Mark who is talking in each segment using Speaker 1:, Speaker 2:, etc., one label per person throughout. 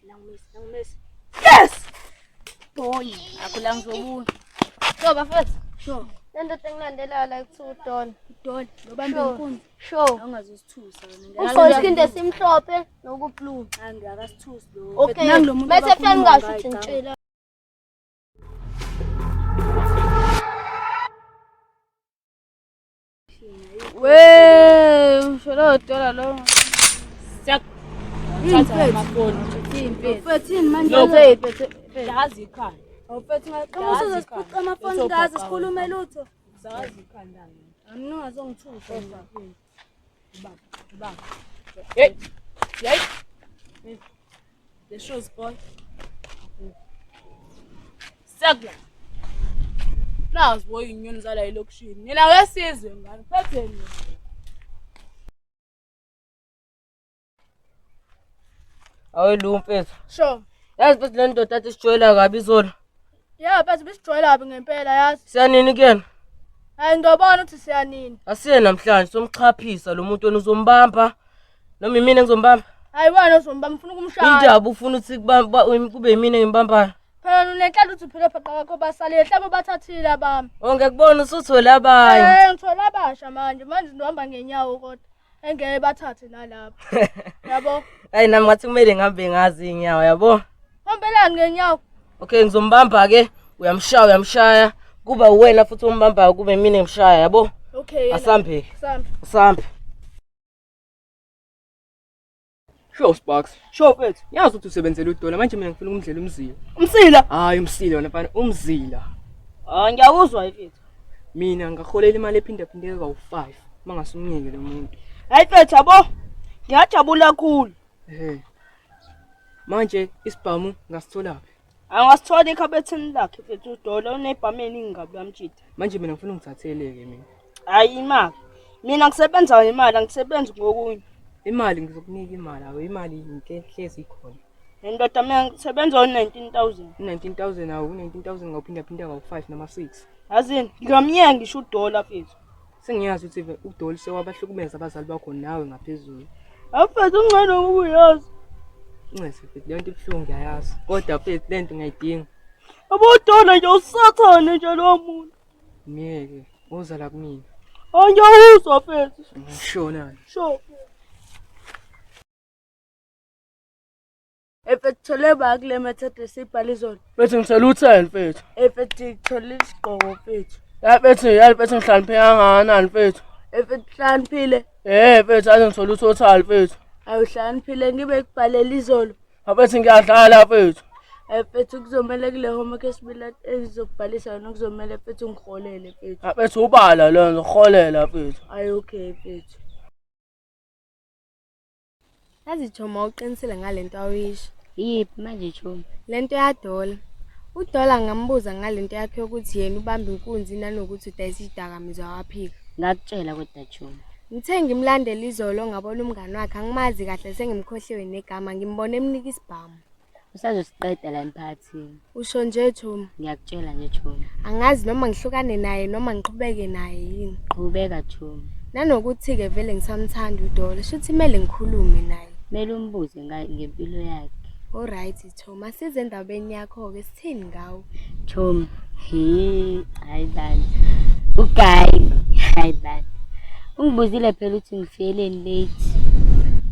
Speaker 1: Nangumesi, nangumesi. Yes! Boy,
Speaker 2: akho la ngizobuya. So bafethu.
Speaker 1: Sure.
Speaker 3: Le ndoda engilandelayo la kuthiwa uDon.
Speaker 1: Don, lobambe
Speaker 3: Sure.
Speaker 1: inkunzi.
Speaker 3: Sure.
Speaker 1: Awungazosithusa wena.
Speaker 3: Ugqoke isikhindi esimhlophe nokublue.
Speaker 1: Angakasithusi lo.
Speaker 3: Okay.
Speaker 1: Nangu lo muntu
Speaker 3: Bese fika
Speaker 1: abakhuluma
Speaker 3: ngingasho
Speaker 1: ngaye,
Speaker 3: ukuthi
Speaker 1: cha.
Speaker 3: ngitshela.
Speaker 2: We, usho lo dola lo.
Speaker 1: Siyakuthatha amafoni.
Speaker 2: Mfethu yini manje?
Speaker 1: Lokho.
Speaker 2: Mfethu.
Speaker 1: Yazi ikhanda.
Speaker 2: Mfethu ngaqhamuka uzosiphuca amafoni ngaze sikhulume lutho.
Speaker 1: Sazi ikhanda.
Speaker 2: Mina ungazongithusa mina.
Speaker 1: Baba, baba. Hey. Hey. The shoes boy. Siyakula. Nazi boy inyoni zala elokishini. Nina wesizwe ngani? Phetheni.
Speaker 4: Awe lu mfethu.
Speaker 2: Sure.
Speaker 4: Yazi mfethu le ndoda athi sijwayela kabi izolo.
Speaker 2: Yeah, mfethu besijwayela kabi ngempela yazi.
Speaker 4: Siyanini kuyena?
Speaker 2: Hayi ngiyobona ukuthi siyanini.
Speaker 4: Asiye namhlanje somxhaphisa lo muntu wena uzombamba. Noma imina engizombamba.
Speaker 2: Hayi wena uzombamba ufuna ukumshaya.
Speaker 4: Indaba ufuna ukuthi kube yimina engimbambayo.
Speaker 2: Phela unenhlanhla ukuthi uphile phaqa kwakho basalile mhlawumbe bathathile abami.
Speaker 4: Oh ngiyakubona usuthole abanye.
Speaker 2: Eh ngithola abasha manje manje ngihamba ngenyawo kodwa engeke bathathe nalapho. Yabo.
Speaker 4: Hayi nami ngathi kumele ngihambe ngazi inyawo yabo.
Speaker 2: Hambelani ngenyawo.
Speaker 4: Okay ngizombamba ke uyamshaya uyamshaya kuba uwena futhi ombambayo kube mina engimshaya yabo.
Speaker 2: Okay. yena.
Speaker 4: Asambe
Speaker 2: Asambe.
Speaker 4: asambe.
Speaker 5: Sure Sparks.
Speaker 6: Sure mfethu.
Speaker 5: Yazi ukuthi usebenzela udola manje mina ngifuna ukumdlela umzila.
Speaker 6: Umsila.
Speaker 5: Hayi umsila wena mfana umzila.
Speaker 6: Ah ngiyakuzwa mfethu.
Speaker 5: Mina ngaholela imali ephindaphindeke kawu-5 mangasumnyeke lo muntu.
Speaker 6: Hayi mfethu yabo. Ngiyajabula kakhulu.
Speaker 5: Ehhe. Manje isibhamu ngasitholaphi?
Speaker 6: Angasithola ekhabetheni lakhe mfethu udola unebhamu eningi kabi lamjida.
Speaker 5: Manje mina ngifuna ungithathele-ke mina.
Speaker 6: Hayi imali. Mina ngisebenza ngemali angisebenzi ngokunye.
Speaker 5: Imali ngizokunika imali awu imali into ehlezi ikhona.
Speaker 6: Ndoda mina ngisebenza ngo-19,000.
Speaker 5: U-19,000 awu u-19,000 ngawuphindaphinda kawu-5 noma 6.
Speaker 6: Yazini ngingamyeka ngisho udola mfethu.
Speaker 5: Sengiyazi ukuthi udoli sewabahlukumeza abazali bakho nawe ngaphezulu.
Speaker 6: Mfethu ungcono ukuyazi.
Speaker 5: Ncese mfethu leyo nto ibuhlungu ngiyayazi. Kodwa mfethu le nto ngiyayidinga.
Speaker 6: Yabo udola nje usathane nje lo muntu.
Speaker 5: Myeke woza la kumina.
Speaker 6: Hayi ngiyawuzwa mfethu.
Speaker 5: Ngishona.
Speaker 6: Sure.
Speaker 2: Mfethu thole ba kule method esibhala izolo.
Speaker 7: Mfethu ngithole u-10 mfethu.
Speaker 2: Mfethu ngithole isigqoko mfethu.
Speaker 7: Ya mfethu yazi mfethu ngihlanipheke kangakanani mfethu.
Speaker 2: Mfethu hlaniphile.
Speaker 7: Eh mfethu ake ngithole u-total mfethu.
Speaker 2: Awuhlaniphile ngibe kubhalela izolo.
Speaker 7: Mfethu ngiyadlala mfethu.
Speaker 2: Mfethu kuzomele kule homework esibili ezizokubhalisa yona kuzomele mfethu ngiholele mfethu.
Speaker 7: Mfethu ubala lo ngizokuholela mfethu.
Speaker 2: Ayi okay mfethu.
Speaker 3: Yazi Choma uqinisile ngalento awuyisho.
Speaker 8: Yiphi manje Chomi?
Speaker 3: Lento yaDola. UDola ngambuza ngalento yakhe yokuthi yena ubamba inkunzi nanokuthi udayisa izidakamizwa waphika.
Speaker 8: Ngakutshela kodwa Chomi.
Speaker 3: Ngithe ngimlandela izolo ngabona umngani wakhe angimazi kahle sengimkhohliwe negama ngimbone emnika isibhamu.
Speaker 8: Usazosiqeda la emphakathini.
Speaker 3: Usho nje Chomi,
Speaker 8: Ngiyakutshela nje Chomi.
Speaker 3: angazi noma ngihlukane naye noma ngiqhubeke naye yini.
Speaker 8: Qhubeka Chomi.
Speaker 3: Nanokuthi-ke vele ngisamthanda uDola, shuthi kumele ngikhulume naye.
Speaker 8: Kumele umbuze ngempilo yakhe.
Speaker 3: Alright Thoma, size endabeni yakho-ke sithini ngawe?
Speaker 8: Chomi, he, hayi bani. Ugayi, hayi bani. Ungibuzile phela ukuthi ngifikeleni late.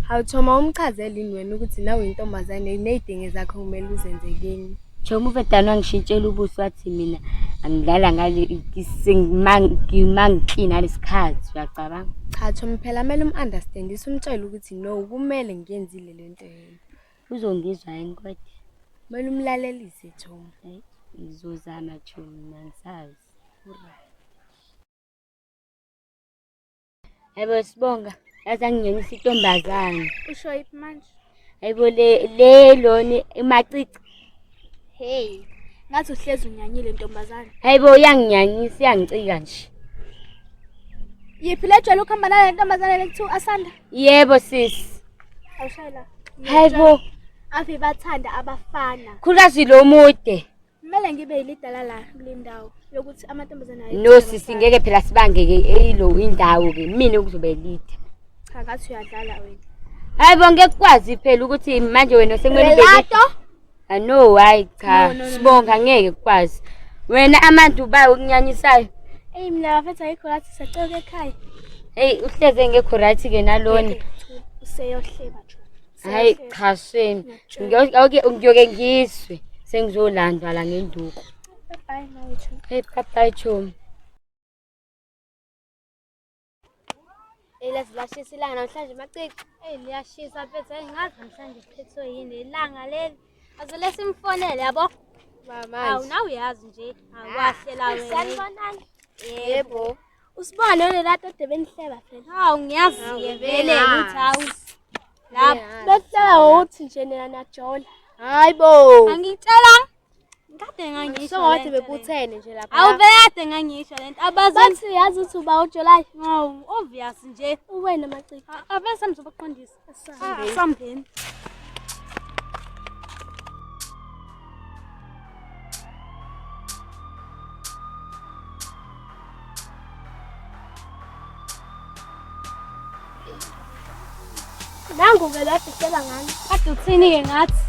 Speaker 3: Hawu Thoma, umchazele yini wena ukuthi nawe uyintombazane ney'dingo zakho kumele uzenze kini?
Speaker 8: Chomi uvedane wangishintshela ubuso wathi mina angidlala ngale mangiklina ngalesi khathi uyacabanga?
Speaker 3: Cha Thoma, phela kumele um-understandise umtshele ukuthi no kumele ngiyenzile le nto yena.
Speaker 8: Uzongizwa yini kodwa?
Speaker 3: Kumele umlalelise Thoma.
Speaker 8: Hayi, ngizozama Chomi, angisazi. Hayibo Sibonga, yazi anginyanyisa intombazane.
Speaker 1: Usho yiphi manje?
Speaker 8: Hayibo le lona imacici.
Speaker 1: Hey, ngathi uhlezi unyanyile ntombazane.
Speaker 8: Hayibo iyanginyanyisa, iyangicika nje.
Speaker 1: Yiphi le jwayele ukuhamba nale ntombazane le kuthiwa Asanda?
Speaker 8: Yebo sisi.
Speaker 1: Awushayela.
Speaker 8: Hayibo,
Speaker 1: Ave bathanda abafana.
Speaker 8: khulukazi lo mude.
Speaker 1: Kumele ngibe yilidala la kule ndawo yokuthi amantombazane ayethanda
Speaker 8: No sisi
Speaker 1: abafana.
Speaker 8: ngeke phela sibange ke eyilo indawo ke mina kuzobe lide.
Speaker 1: Cha ngathi uyadlala wena.
Speaker 8: Hayi bo ngeke kwazi phela ukuthi manje wena sekumele ubeke.
Speaker 2: Relato.
Speaker 8: Ah, no, hayi cha. Sibonga ngeke kwazi. Wena amantu bayo okunyanyisayo.
Speaker 2: Eyi mina bafethu ayikho lathi sacela ekhaya.
Speaker 8: Hey, uhleze ngekho right ke nalona.
Speaker 2: Useyohleba nje.
Speaker 8: Hayi cha shame. Ngiyoke ngiyoke ngizwe sengizolandwa la ngenduku.
Speaker 2: Bye mawethu.
Speaker 8: Hey bye bye chomi.
Speaker 3: Eyi laze lashisa ilanga namhlanje macici.
Speaker 9: Eyi liyashisa mfethu, eyi ngazi namhlanje kuphethwe yini ilanga leli. Azole simfonele yabo. Hawu nawe uyazi nje, awahlela wena.
Speaker 2: Sanibonani.
Speaker 3: Yebo.
Speaker 2: Usibone olelato ade benihleba phela.
Speaker 9: Hawu ngiyazi-ke vele ukuthi hawu. Lapho.
Speaker 2: Bekuhleba ngokuthi nje nina niyajola. Hayi bo.
Speaker 9: Angitshelanga. Kade ngangisho.
Speaker 3: Songathi
Speaker 9: lento le.
Speaker 3: bebuthene nje lapha.
Speaker 9: Hawu vele kade ngangisho lento. Abazi.
Speaker 2: Bathi yazi ukuthi uba ujolayo.
Speaker 9: Hawu obvious nje.
Speaker 2: Uwena macici.
Speaker 9: Avele samzobaqondisa. Sambeni.
Speaker 2: Nangu-ke lo ade hleba ngami.
Speaker 9: Kade uthini-ke ngathi?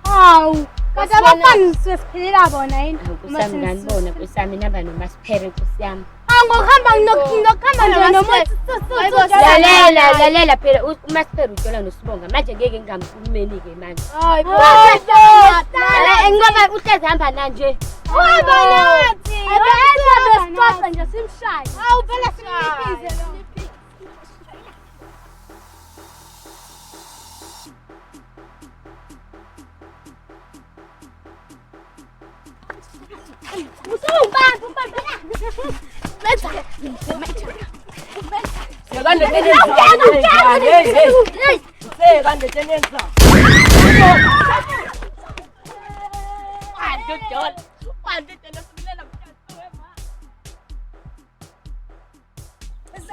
Speaker 9: Hawu, kanti abafana sisuke siphilela bona yini?
Speaker 8: Nkosi yami nganibona Nkosi yami nihamba noMasiphere Nkosi yami.
Speaker 9: Hawu ngokuhamba nginokuhamba nje nomuntu.
Speaker 8: Lalela lalela phela uMasiphere ujola noSibonga manje ngeke ngingamkhulumeli-ke manje.
Speaker 2: Hayi bo.
Speaker 8: Lalela ngoba uhlezi hamba na nje.
Speaker 9: Uhamba nathi.
Speaker 2: Abese besixoxa nje simshaye.
Speaker 9: Hawu phela simniphize lo.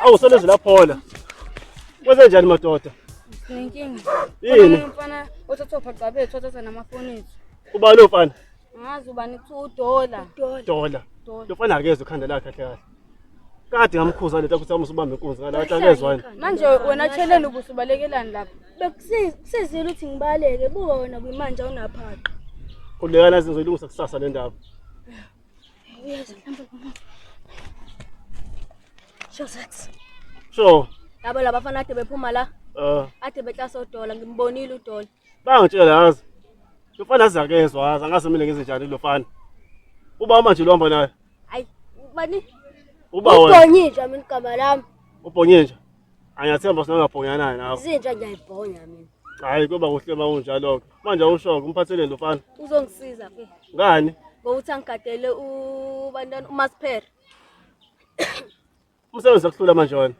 Speaker 10: Awu seleze laphola. Kwenze njani madoda?
Speaker 1: Sinenkinga.
Speaker 10: Yini?
Speaker 1: Umfana othatha ophaqa bethu othatha namafoni ethu.
Speaker 10: Ubani lo mfana?
Speaker 1: Angazi ubani kuthiwa uDola.
Speaker 10: Dola.
Speaker 1: Dola.
Speaker 10: Lo mfana akezwe ikhanda lakhe kahle kahle. Kade ngamkhuza lento ukuthi amusubambe inkunzi ngala wathi akezwa yini.
Speaker 1: Manje wena tsheleni ubusubalekelani lapha?
Speaker 2: Bekusizile ukuthi ngibaleke buka wena kuyimanje awunaphaqa.
Speaker 10: Khululekani azi ngizoyilungisa kusasa le ndaba.
Speaker 6: Shosex.
Speaker 10: Sure.
Speaker 6: Labo labafana ade bephuma la,
Speaker 10: Eh,
Speaker 6: ade beklasa uDola, ngimbonile uDola.
Speaker 10: bangitshela yazi. Lo mfana azi akezwa yazi angazi mina ngenze njani lo mfana. Uba manje lo hamba naye.
Speaker 6: Hayi, bani?
Speaker 10: Uba wena
Speaker 2: Ubhonyinja mina igama lami.
Speaker 10: ubhonyenja. Angiyathemba sinangabhonyana naye nawe.
Speaker 8: Izinja ngiyayibhonya mina.
Speaker 10: Hayi kuba kuhle uma kunjalo ke. Manje awusho umphatheleni lo mfana.
Speaker 6: Uzongisiza ke.
Speaker 10: Ngani?
Speaker 6: Ngokuthi angigadele ubantwana uMasiphere.
Speaker 10: Umsebenzi akuhlula manje wena.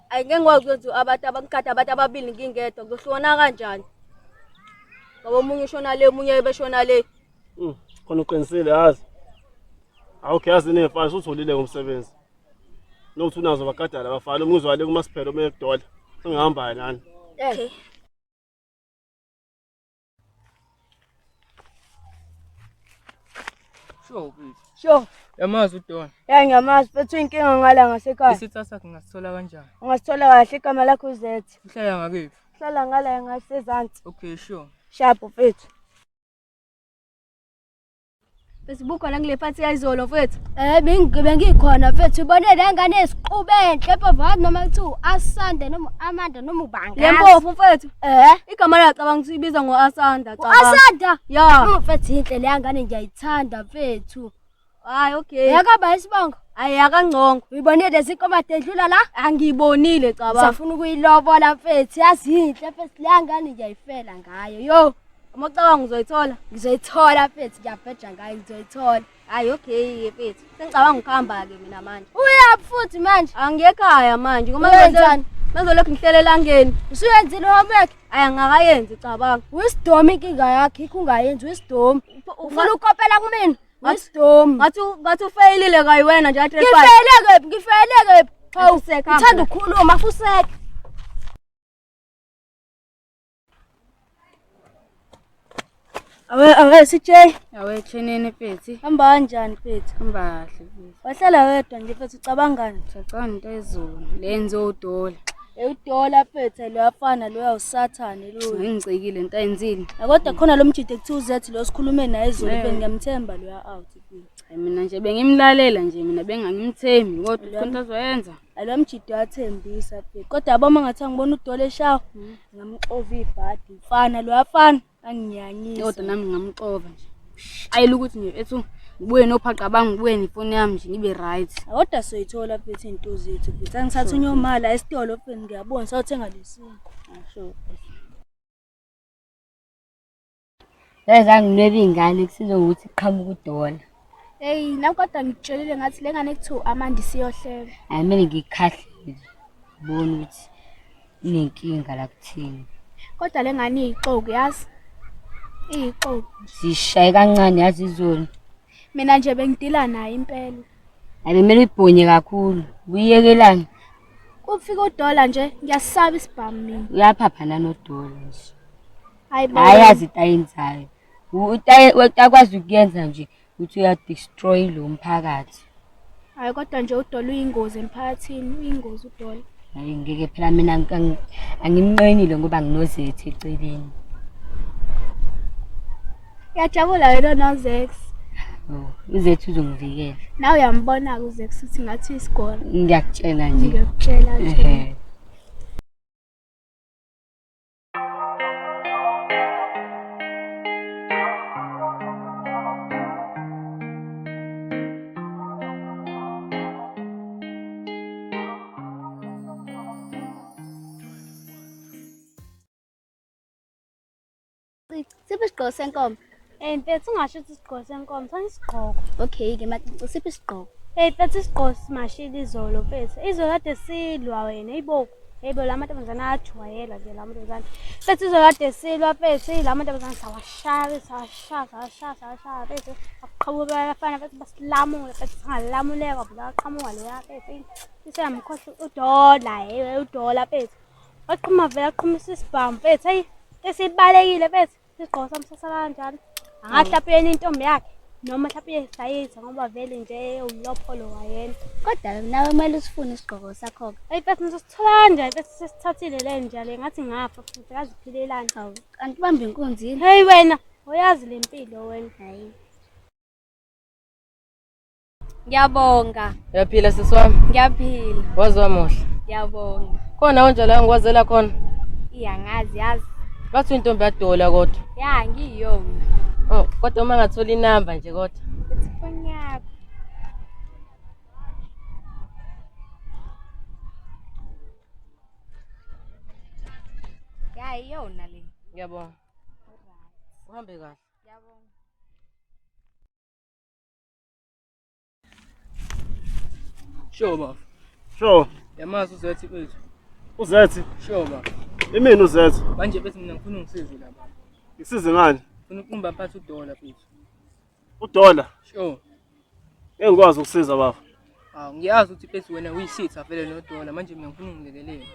Speaker 6: Ayi ngeke ngikwazi ukwenza abantu abangigada abantu ababili ngingedwa, kuzohlukana kanjani? Ngoba omunye ushona le, omunye beshona le.
Speaker 10: Khona uqinisile yazi. Awukho yazi nefana usutholile ngomsebenzi. Nokuthi unazo bagadala abafana omunye uzwale kuMasiphere omunye kuDola. Sengihamba nani.
Speaker 6: Okay.
Speaker 5: Sure mfethu.
Speaker 6: Sure.
Speaker 5: Yamazi uDola.
Speaker 6: Ya ngiyamazi mfethu inkinga ngala ngasekhaya.
Speaker 5: Isitha sakhe ngingasithola kanjani?
Speaker 6: Ungasithola kahle igama lakho uZethe.
Speaker 5: Uhlala ngakephi?
Speaker 6: Hlala ngala ngasezantsi.
Speaker 5: Okay, sure.
Speaker 6: Sharp mfethu. Besibukhona kule phathi yayizolo mfethu.
Speaker 2: Eh bengikhona mfethu ubone le ngane esiqube enhle mfowethu noma kuthiwa Asande noma Amanda noma ubanga.
Speaker 6: Le mpofu mfethu.
Speaker 2: Eh
Speaker 6: Igama lakhe cabanga ukuthi ibiza ngo-Asanda cabanga.
Speaker 2: Asanda.
Speaker 6: Ya.
Speaker 2: Mfethu inhle le ngane ngiyayithanda mfethu.
Speaker 6: Hayi okay.
Speaker 2: Yakaba isibongo.
Speaker 6: Hayi yakangcongo.
Speaker 2: Uyibonile lezi nkomo ade edlula la?
Speaker 6: Angiyibonile cabanga.
Speaker 2: Safuna ukuyilobola mfethu yazi inhle mfethu le ngane ngiyayifela ngayo. Yo
Speaker 6: Uma ucabanga uzoyithola.
Speaker 2: ngizoyithola mfethu ngiyabheja ngayo ngizoyithola.
Speaker 6: Hayi okay mfethu. Sengicabanga ukuhamba ke mina manje.
Speaker 2: Uyaphi futhi manje?
Speaker 6: Angiyekhaya manje ngoba
Speaker 2: Uyenzani?
Speaker 6: Mangizolokhu ngihlele elangeni.
Speaker 2: Usuyenzile homework?
Speaker 6: Hayi angakayenzi cabanga.
Speaker 2: Uyisidomi inkinga yakho ikho ungayenzi uyisidomi. Ufuna ukopela kumina? Uyisidomi.
Speaker 6: Ngathi ufeyilile kayi wena nje athi
Speaker 2: Ngifeyile kephi? Ngifeyile kephi? Hawu,
Speaker 6: Fuseka,
Speaker 2: uthanda ukukhuluma fuseka.
Speaker 6: Awe awe CJ,
Speaker 1: Awe tshenene mfethu.
Speaker 6: hamba kanjani mfethu?
Speaker 1: Hamba kahle mfethu.
Speaker 6: Wahlala wedwa nje mfethu ucabangani?
Speaker 1: Sacabanga into ezulu. Le yenziwe uDola.
Speaker 6: Udola phethe lo yafana lo yawusathane lo.
Speaker 1: Ngingicikile into ayenzile.
Speaker 6: Kodwa khona lo mjide kuthiwa uzethi lo sikhulume naye izolo
Speaker 1: Eh.
Speaker 6: bengiyamthemba lo ya out.
Speaker 1: Hayi mina nje bengimlalela nje mina bengangimthembi kodwa
Speaker 6: Lo-
Speaker 1: khona azoyenza.
Speaker 6: Lo mjide uyathembisa phethe. Kodwa yabo uma ngathiwa ngibona udola eshawa ngamxova ibhadi. Mfana lo yafana anginyanyisa.
Speaker 1: Kodwa nami ngingamxova nje. Shayela ukuthi nje ethu ngibuye nophaqa bami ngibuye nefoni yami nje ngibe right.
Speaker 6: Kodwa soyithola phethe into zethu phethe. Angithatha unyomala esitolo phethe ngiyabona sawuthenga lesinto.
Speaker 1: Sure.
Speaker 8: Zanginweba iy'ngane kusiza ngokuthi kuqhamuka udola.
Speaker 11: Hey, nami kodwa ngikutshelile ngathi le ngane kuthiwa Amanda isiyohleka.
Speaker 8: Hhayi kumele ngikhahlele ngibone ukuthi inenkinga la kuthini.
Speaker 11: Kodwa le ngane iyixoki yazi. Iyixoki.
Speaker 8: Sishaye kancane yazi izolo.
Speaker 11: Mina nje bengidila naye impela.
Speaker 8: Hhayi bekumele uyibhonye kakhulu. Uyiyekelani?
Speaker 11: Kufika udola nje ngiyasaba isibhamu mina.
Speaker 8: Uyaphapha nanodola nje.
Speaker 11: Hayi bo.
Speaker 8: Hhayi yazi into ayenzayo. Akwazi ukuyenza nje ukuthi uyadestroy lo mphakathi.
Speaker 11: Hayi kodwa nje udola uyingozi emphakathini, uyingozi udola.
Speaker 8: Hhayi ngeke phela mina angimnqenile ngoba nginozethu eceleni.
Speaker 11: Uyajabula wena noZex.
Speaker 8: Oh, uzethu uzongivikela.
Speaker 11: Nawe uyambona-ke uZex ukuthi ngathi isigora.
Speaker 8: Ngiyakutshela nje.
Speaker 11: Ngiyakutshela nje.
Speaker 8: Ehhe.
Speaker 2: Siphi isigqoko senkomo?
Speaker 9: Hey mfethu ungasho ukuthi isigqoko senkomo, sona isigqoko.
Speaker 2: Okay ke macici siphi isigqoko?
Speaker 9: Hey mfethu isigqoko simashile izolo mfethu. Izolo kade silwa wena, hayibo. Hayibo la mantombazane ayajwayela nje la mantombazane. Mfethu izolo kade silwa mfethu, la mantombazane sawashaya, sawashaya, sawashaya, sawashaya mfethu. Aqhamuka abafana mfethu basilamula mfethu singalamuleka vele aqhamuka leya mfethu. Iseyamkhohlwa udola, hey udola mfethu. Waqhuma vele aqhumisa isibhamu mfethu, hayi esibalekile mfethu. Isigqoko sami sasala kanjalo. Angathi lapho yena intombi yakhe noma mhlawumbe uyesayitha ngoba vele nje ulopholo wayena.
Speaker 2: Kodwa nawe kumele usifune isigqoko sakho-ke.
Speaker 9: Hayi mfethu ngizosithola kanjani mfethu sesithathile le nja le ngathi ngafa futhi kaziphilelani.
Speaker 2: Hawu, kanti ubamba inkunzi yini?
Speaker 9: Hey wena, uyazi le mpilo wena.
Speaker 2: Hayi.
Speaker 3: Ngiyabonga.
Speaker 4: Uyaphila sisi wami?
Speaker 3: Ngiyaphila.
Speaker 4: Wazi wamuhle.
Speaker 3: Ngiyabonga.
Speaker 4: Khona konje la ngikwazela khona.
Speaker 3: Iya ngazi yazi.
Speaker 4: Bathi intombi yadola kodwa.
Speaker 3: Ya ngiyona.
Speaker 4: Oh, kodwa uma ngathola inamba nje kodwa.
Speaker 3: Ethi phone yakho. Ya iyona le.
Speaker 4: Ngiyabonga. Uhambe kahle.
Speaker 3: Ngiyabonga.
Speaker 5: Sure baba.
Speaker 10: Sure.
Speaker 5: Yamazi uzethi mfethu.
Speaker 10: Uzethi?
Speaker 5: Sure baba.
Speaker 10: Imini uzethi?
Speaker 5: Manje mfethu mina ngifuna ungisize la baba.
Speaker 10: Ngisize ngani?
Speaker 5: Ngifuna ukumba mphathi udola mfethu.
Speaker 10: Udola?
Speaker 5: Sure.
Speaker 10: Ngeke ngikwazi ukusiza baba.
Speaker 5: Hawu ngiyazi ukuthi mfethu wena uyisitha vele nodola manje mina ngifuna ungilekelele.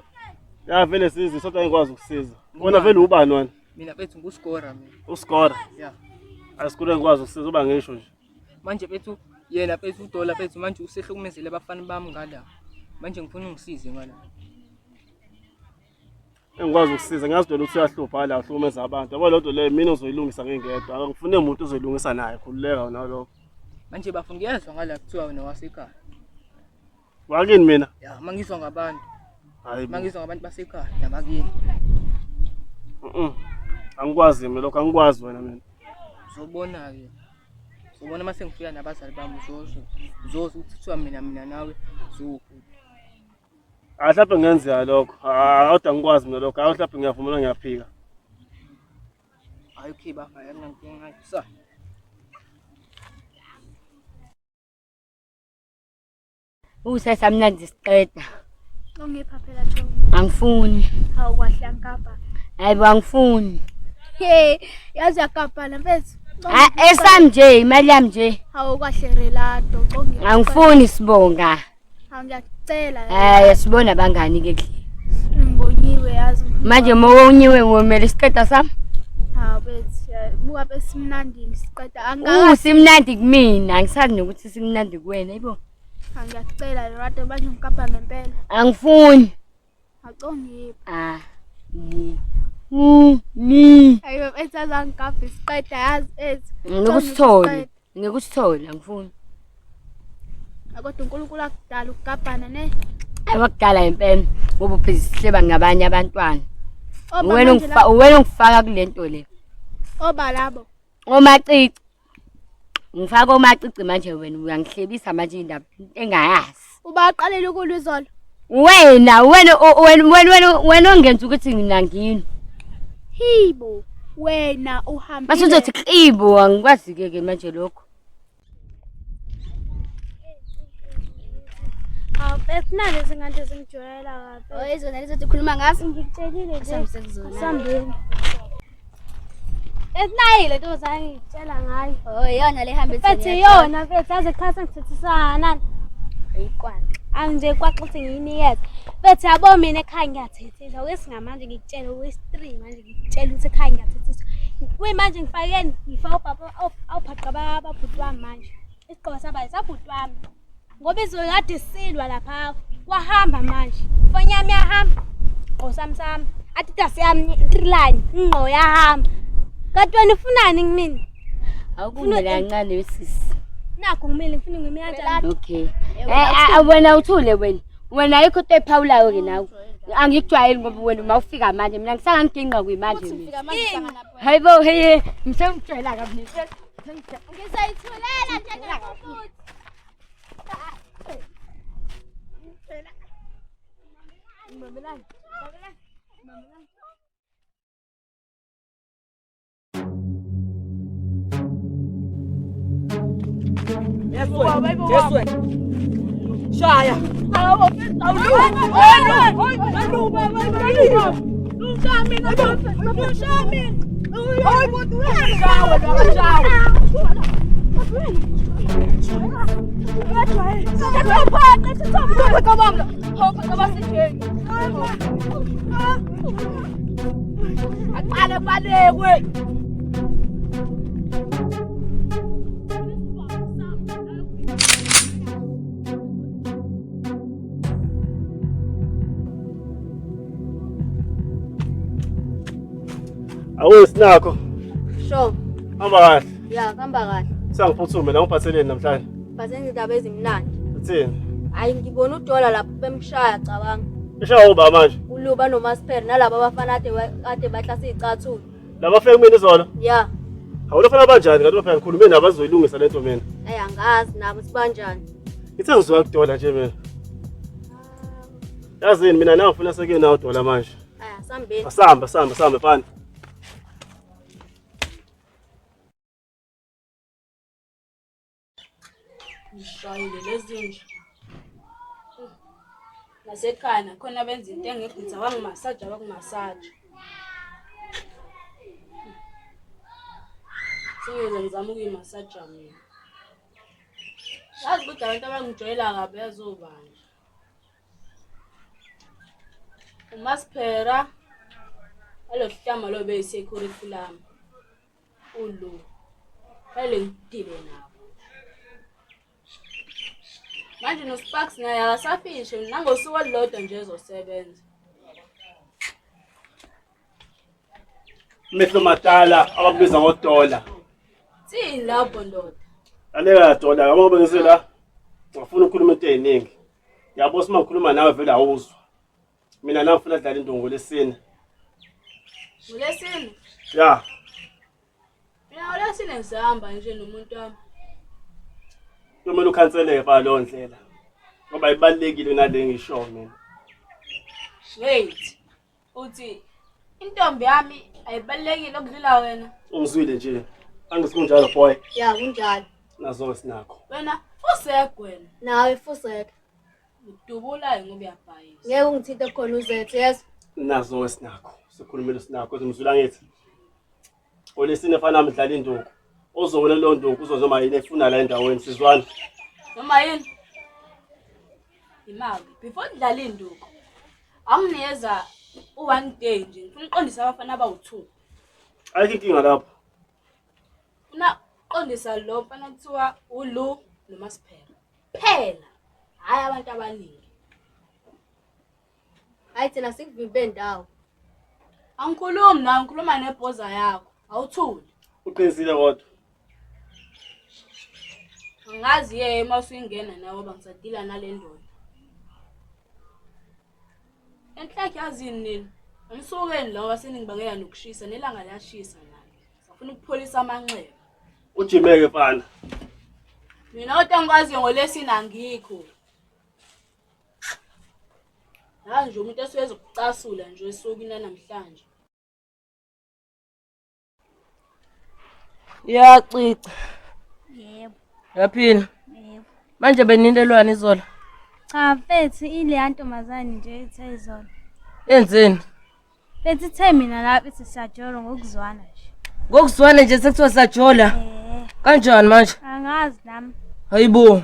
Speaker 10: Ya vele sizi sodwa ngikwazi ukusiza. Wena vele ubani wena?
Speaker 5: Mina mfethu nguskora mina.
Speaker 10: Uskora?
Speaker 5: Yeah.
Speaker 10: Asikule ngikwazi ukusiza uba ngisho nje.
Speaker 5: Manje mfethu yena mfethu udola mfethu manje usehlukumezele abafana bami ngala. Manje ngifuna ungisize ngala.
Speaker 10: Engikwazi ukusiza ngiyazi dola ukuthi uyahlupha la uhlukumeza abantu. Yabo lento leyo mina ozoyilungisa ngingedwa. Angifune umuntu ozoyilungisa naye khululeka nalokho.
Speaker 5: Manje bafo ngiyezwa ngala kuthiwa wena wasekhaya.
Speaker 10: Wakini mina?
Speaker 5: Ya mangizwa ngabantu.
Speaker 10: Hayi bo.
Speaker 5: Mangizwa ngabantu basekhaya nabakini.
Speaker 10: Mhm. Angikwazi mina lokho angikwazi wena mina.
Speaker 5: Uzobona ke. Uzobona mase ngifika nabazali bami uzozwa. Uzozwa ukuthi kuthiwa mina nawe zuphi.
Speaker 10: Ah mhlawumbe ngenzeka lokho. Ah kodwa angikwazi mina lokho. Hayi mhlawumbe ngiyavuma ngiyaphika.
Speaker 5: Hayi okay baba anginankinga. Sa.
Speaker 8: Usesamnandi siqeda.
Speaker 11: Ungipha phela Joe.
Speaker 8: Angifuni.
Speaker 11: Hawu kwahle angikapa.
Speaker 8: Hayi bo angifuni.
Speaker 11: Hey, yazi uyakapa mfethu.
Speaker 8: Ah esami nje imali yami nje.
Speaker 11: Hawu kwahle Relato, ongipha.
Speaker 8: Angifuni sibonga.
Speaker 11: Hawu ngiyakucela.
Speaker 8: Hayi sibona abangani ke kuhle.
Speaker 11: Ngibonyiwe yazi.
Speaker 8: Manje mowonyiwe ngomele isiqeda sami.
Speaker 11: Hawu bethu, buka besimnandini siqeda. Angaka.
Speaker 8: Simnandi kumina, angisazi nokuthi simnandi kuwena, hayibo.
Speaker 11: Ngiyakucela Lerato manje ngikapa ngempela.
Speaker 8: Angifuni.
Speaker 9: Acongiphi.
Speaker 8: A ni u ni.
Speaker 9: Ayo mfethu azangigabha isiqeda yazi ethi.
Speaker 8: Ngeke usithole. Ngeke usithole angifuni.
Speaker 9: Kodwa uNkulunkulu akudala ukugabhana ne.
Speaker 8: Awakudala impela ngoba uphizisihleba ngabanye abantwana.
Speaker 9: Oba
Speaker 8: Wena
Speaker 9: manje
Speaker 8: ungifaka wena ungifaka kulento le.
Speaker 9: Oba labo.
Speaker 8: Omacici. Ngifaka omacici manje wena uyangihlebisa manje indaba engayazi.
Speaker 9: Ubaqalela ukulwa izolo.
Speaker 8: Wena wena wena wena wena ongenza ukuthi mina ngini.
Speaker 9: Hibo wena uhambile.
Speaker 8: Mase uzothi klibo angikwazi ke ke manje lokho.
Speaker 9: Awu mfethu nalezi ngane zingijwayela kabi.
Speaker 2: Oh izona lezi ukhuluma ngazo.
Speaker 9: Ngikutshelile nje.
Speaker 2: Asambe kuzona.
Speaker 9: Asambeni. Esinayi le ntombazane ngikutshela ngayo.
Speaker 2: Oh iyona le hambe
Speaker 9: Mfethu iyona mfethu yaze khasa ngithethisana nani.
Speaker 2: Ayikwana.
Speaker 9: Angije kwaxa ukuthi ngiyinikeze. Mfethu yabo mina ekhaya ngiyathethisa. Owesingamanje ngikutshela owesi-3 manje ngikutshela ukuthi ekhaya ngiyathethisa. Kuyimanje ngifakeni ngifaka ubaba awuphaqa babhuti wami manje. Isigqoko sabayi sabhuti wami. Ngoba izolo kade silwa lapha kwahamba manje. Ifoni yami yahamba. Igqoko sami sami. Adidas yami i-three line ingqo yahamba. Kanti wena ufunani kumina?
Speaker 8: Awukumele kancane wesisi.
Speaker 9: Nakho ngimile ngifuna ngime kanjani?
Speaker 8: Okay. Eh wena uthule wena. Wena ayikho into ephawulayo ke nawe. Angikujwayeli ngoba wena uma ufika manje mina ngisanganginqa kuyimanje mina. Hayibo hey ngisengijwayela kabi mina.
Speaker 9: Ngizoyithulela nje futhi.
Speaker 4: Yes wena. Yes wena. Shaya. Aqale kubalekwe.
Speaker 10: Awu sinakho.
Speaker 6: Sho,
Speaker 10: Hamba kahle.
Speaker 6: ya kuhamba kahle.
Speaker 10: Sengiphuthume la ngiphatheleni namhlanje.
Speaker 6: Bhatheni izindaba ezimnandi.
Speaker 10: Uthini?
Speaker 6: Hayi ngibona uDola lapho bemshaya cabanga.
Speaker 10: Ishaya uba manje.
Speaker 6: Uluba noMasper nalabo abafana kade bahlasa izicathulo.
Speaker 10: Laba fike kumina izolo.
Speaker 6: Ya,
Speaker 10: Hawu lofana banjani kanti bafika ngikhulume nabo bazoyilungisa lento mina.
Speaker 6: ayi angazi nabo ukuthi banjani.
Speaker 10: Ngithe ngizwa kudola nje mina. Yazini mina nawe ngifuna seke nawe dola manje.
Speaker 6: Ayi asambeni.
Speaker 10: Asamba samba samba fana.
Speaker 1: Ngishayile lezi nje. Nasekhaya nakhona benza into engekho ngithi abangimasaja abakumasaja. Sengiyoze ngizame ukuyimasaja mina. Yazi ukuthi abantu abangijwayela kabi yazobani. Umasphera alohlama lo beyi-security lami. Ulu. Fanele ngidile nabo. Manje noSparks naye akasafishe nangosuku olulodwa nje ezosebenza.
Speaker 10: Mehlo madala abakubiza ngodola.
Speaker 1: Thini lapho ndoda?
Speaker 10: Aleka dola yabo ngoba ngise la. Ngifuna ukukhuluma into eziningi. Yabo sima ngikhuluma nawe vele awuzwa. Mina la ngifuna dlala indongo lesine.
Speaker 1: Ngolesine?
Speaker 10: Ya,
Speaker 1: Mina ngolesine ngisahamba nje nomuntu wami.
Speaker 10: kumele ukhanseleke fa leyo ndlela. Ngoba ibalekile nale ngisho mina.
Speaker 1: Wait. Uthi intombi yami ayibalulekile ukudlula wena.
Speaker 10: Ungizwile nje. Angithi kunjalo boy.
Speaker 6: Ya kunjalo.
Speaker 10: Nazo sinakho.
Speaker 1: Wena usegwena.
Speaker 6: Nawe fuseke.
Speaker 1: Udubula ngoba uyabhayisa.
Speaker 6: Ngeke ungithinte khona uzethe yes.
Speaker 10: Nazo sinakho. Sikhulumile sinakho ngizwila ngithi. Olesine fana mdlala induku. Ozowena leyo nduku uzozoma yini efuna la endaweni sizwana.
Speaker 1: Noma yini? Imali. Before ngidlala induku. Anginikeza u-one day nje ngifuna uqondisa abafana abawu-2.
Speaker 10: Ayikho inkinga lapho.
Speaker 1: Funa uqondisa lo mfana kuthiwa uLu noMasiphela. Phela. Hhayi abantu abaningi.
Speaker 6: Hayi thina sikuvimbe ndawo.
Speaker 1: Angikhulumi nawe, ngikhuluma nebhoza yakho. Awuthuli.
Speaker 10: Uqinisile kodwa.
Speaker 1: Angazi yeye uma usuyingena nawe ngoba ngisadila nale ndoda. Enhlakhe yazini nini? Angisukeni la ngoba seningibangela nokushisa nelanga liyashisa nalo. Safuna ukupholisa amanxeba.
Speaker 10: Ujimeke mfana.
Speaker 1: Mina kodwa engikwaziyo ngolesini angikho. Yazi nje umuntu esuke ezokucasula nje esukwini namhlanje.
Speaker 4: Iyacica.
Speaker 9: Yebo.
Speaker 4: Yaphila.
Speaker 9: Yebo.
Speaker 4: Manje benindelwane izolo.
Speaker 9: Cha mfethu ileya ntombazane nje ethe izolo.
Speaker 4: Yenzeni?
Speaker 9: Mfethu ithe mina lapha ithi siyajola ngokuzwana nje.
Speaker 4: Ngokuzwana nje sekuthiwa sajola.
Speaker 9: Eh.
Speaker 4: Kanjani manje?
Speaker 9: Angazi nami.
Speaker 4: Hayibo.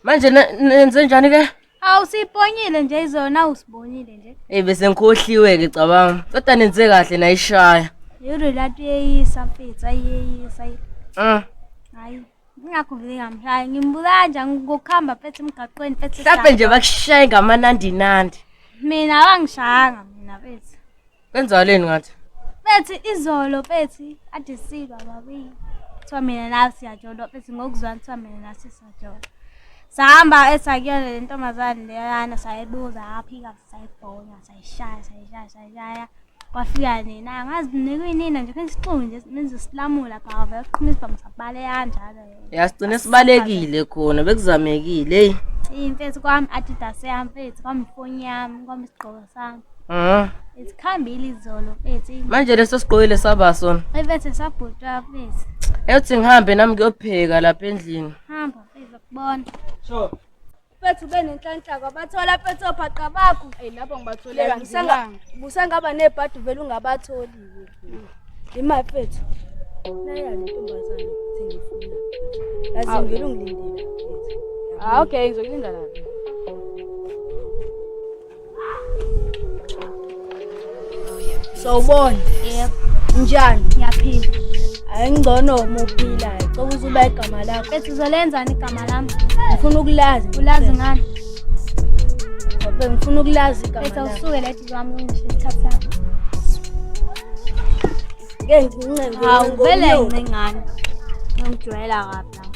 Speaker 4: Manje nenze njani ke?
Speaker 9: Awu siyibonyile nje izolo nawu usibonile nje.
Speaker 4: Hey bese ngikhohliwe ke cabanga. Kodwa nenze kahle nayishaya.
Speaker 9: Yuro latu yeyisa mfethu ayeyisa. Hayi. Ingakho vele ngamshaya ngimbuza kanjani ngokuhamba mfethu emgaqweni mfethu.
Speaker 4: Mhlawumbe nje bakushaye ngamanandi nandi.
Speaker 9: Mina wangishayanga mina mfethu.
Speaker 4: Kwenzakaleni ngathi?
Speaker 9: Mfethu izolo mfethu ade silwa babili. Kuthiwa mina nawe siyajola mfethu ngokuzwana kuthiwa mina nawe sisajola. Sahamba esakuyona le ntombazane leyana sayibuza yaphika sayibhonya sayishaya sayishaya sayishaya. Kwafika nina angazi nikuyinina nje khona isixuku nje nizosilamula bhaka vele qhuma isibhamu sabaleka kanjalo.
Speaker 4: Yasigcina sibalekile khona bekuzamekile hey.
Speaker 9: Mfethu kwami Adidas yami mfethu kwami ifoni yami kwami isigqoko sami. Isikhambile izolo mfethu.
Speaker 4: Manje leso sigqokile saba sona.
Speaker 9: Mfethu sabhutwa mfethu.
Speaker 4: Eyothi ngihambe nami ngiyopheka lapha endlini.
Speaker 9: Hamba mfethu kubona.
Speaker 4: Sure.
Speaker 6: Mfethu ube nenhlanhla kwabathola mfethu ophaqa bakho.
Speaker 1: Ey lapho ngibathole kanzima.
Speaker 6: Busangaba nebhadi vele ungabatholi. Imali mfethu. Naya le ntombazane sengifuna. Yazi ngivele ungilindile mfethu.
Speaker 1: Ah okay ngizokulinda lapha.
Speaker 6: Sawubona.
Speaker 9: Yebo.
Speaker 6: Njani?
Speaker 9: Ngiyaphila.
Speaker 6: Ayingcono uma uphila. Cela uzuba igama lakho.
Speaker 9: Mfethu uzolenzani igama lami?
Speaker 6: Ngifuna ukulazi.
Speaker 9: Ulazi ngani?
Speaker 6: Ngoba ngifuna ukulazi igama
Speaker 9: Mfethu
Speaker 6: lakho.
Speaker 9: awusuke la eduze kwami ungisho isikhathi sakho.
Speaker 6: Ngeke ngincenge.
Speaker 9: Hawu vele ngincengane. Ngijwayela kabi la.